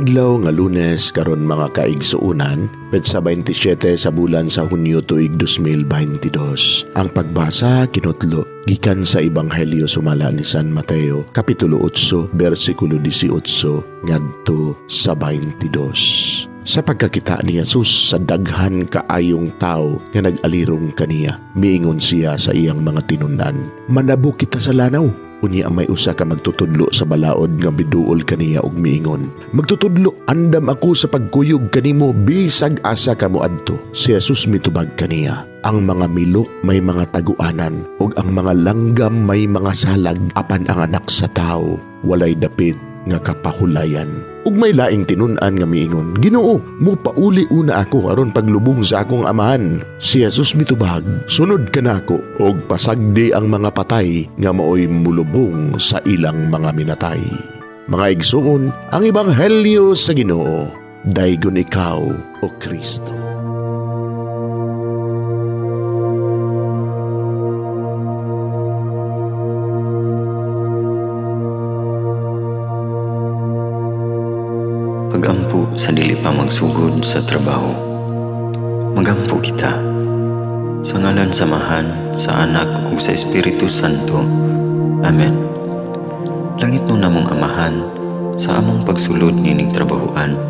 Adlaw nga Lunes karon, mga kaigsuunan, petsa 27 sa bulan sa Hunyo, tuig 2022. Ang pagbasa kinutlo gikan sa Ebanghelyo sumala ni San Mateo, kapitulo 8, bersikulo 18 ngadto sa 22. Sa pagkakita ni Jesus sa daghan kaayong tao nga nag-alirong kaniya, miingon siya sa iyang mga tinun-an, "Manabok kita sa lanaw." Unya may usa ka magtutudlo sa balaod nga miduol kaniya ug miingon, "Magtutudlo, andam ako sa pagkuyog kanimo bisag asa ka moadto." Si Jesus mitubag kaniya, "Ang mga milok may mga taguanan ug ang mga langgam may mga salag, apan ang Anak sa Tawo walay dapit nga kapahulayan." Ug may laing tinun-an nga miingon, "Ginoo, mupauli una ako aron paglubong sa akong amahan." Si Jesus mitubag, "Sunod ka nako ug pasagdi ang mga patay nga maoy mulubong sa ilang mga minatay." Mga igsuon, ang ebanghelyo sa Ginoo. Daygon ikaw, o Kristo. Pagampo sa dili pa magsugod sa trabaho. Magampo kita. Sa ngalan sa Amahan, sa Anak ug sa Espiritu Santo. Amen. Langitnon namong Amahan, sa among pagsulod nining trabahoan,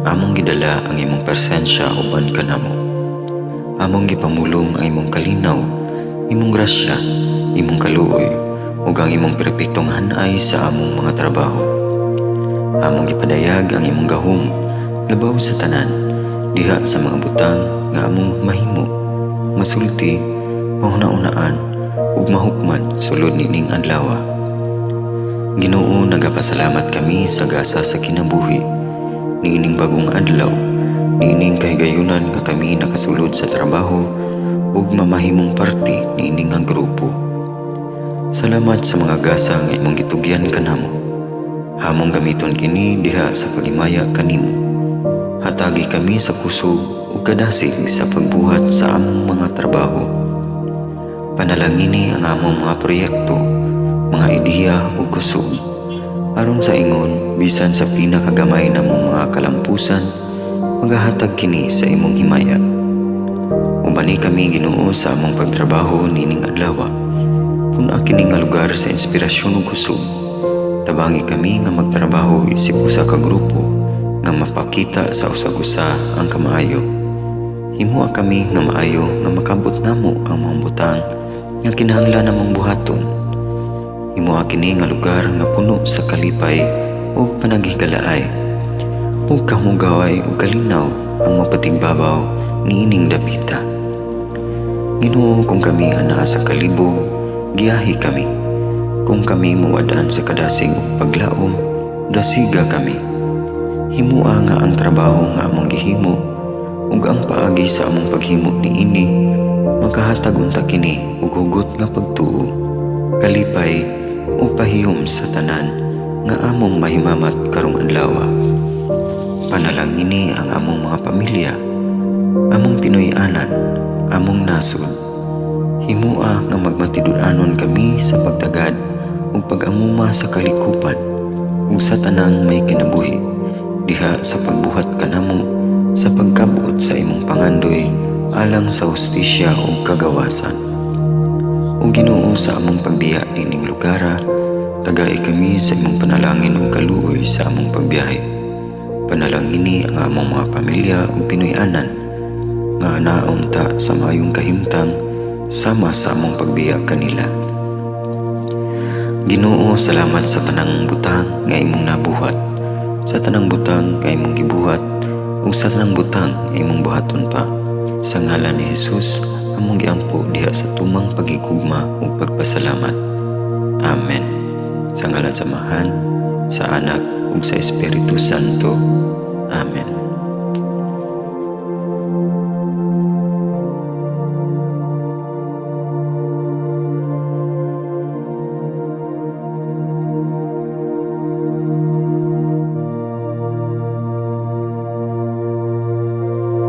among gidala ang imong presensya uban kanamo. Among gipamulong ang imong kalinaw, imong grasya, imong kaluoy, ug ang imong perpektong hanay sa among mga trabaho. Among gipadayag ang imong gahom labaw sa tanan diha sa mga butang nga among mahimo, masulti, mahuna-unaan ug mahukman sulod nining adlaw. Ginoo, nagapasalamat kami sa gasa sa kinabuhi niining bagong adlaw, niining kahigayunan nga kami nakasulod sa trabaho ug mamahimong parte niini nga grupo. Salamat sa mga gasa nga imong gitugyan kanamo. Among gamiton kini diha sa paghimaya kanimo. Hatagi kami sa kusog ug kadasig sa pagbuhat sa among mga trabaho. Panalangini ang among mga proyekto, mga ideya ug kusog. Aron sa ingon, bisan sa pinakagamay namong mga kalampusan, magahatag kini sa imong himaya. Ubani kami, Ginoo, sa among pagtrabaho nining adlaw. Pun-a kini nga lugar sa inspirasyon ug kusog. Tabangi kami nga magtrabaho isip usa ka grupo nga mapakita sa usag-usa ang kamaayo. Himoa kami nga maayo nga makabot namo ang mga butang nga kinahanglan namong buhaton. Himoa kini nga lugar nga puno sa kalipay ug panaghigalaay, ug kahugaway ug kalinaw ang mapatigbabaw niining dapita. Ginoo, kung kami anaa sa kalibog, giyahi kami. Kung kami mawad-an sa kadasig ug paglaom, dasiga kami. Himua nga ang trabaho nga among gihimo ug ang paagi sa among paghimo niini makahatag unta kini og hugot nga pagtuo, kalipay ug pahiyom sa tanan nga among mahimamat karong adlaw. Panalangini ang among mga pamilya, among Pinoy-anan, among nasod. Himua nga magmatinud-anon kami sa pagtagad ug pag-amuma sa kalikupan ug sa tanang may kinabuhi diha sa pagbuhat kanamo sa pagkabot sa imong pangandoy alang sa hustisya ug kagawasan. O Ginoo, sa among pagbiya nining lugara, tagai kami sa imong panalangin ug kaluoy sa among pagbiyahe. Panalangini ang among mga pamilya ug Pinoy-anan nga anaa unta sa maayong kahimtang sama sa among pagbiya kanila. Ginoo, salamat sa tanang butang nga imong nabuhat, sa tanang butang nga imong gibuhat, ug sa tanang butang nga imong buhaton pa. Sa ngalan ni Jesus, among giampo diha sa tumang paghigugma ug pagpasalamat. Amen. Sa ngalan sa Amahan, sa Anak ug sa Espiritu Santo. Amen.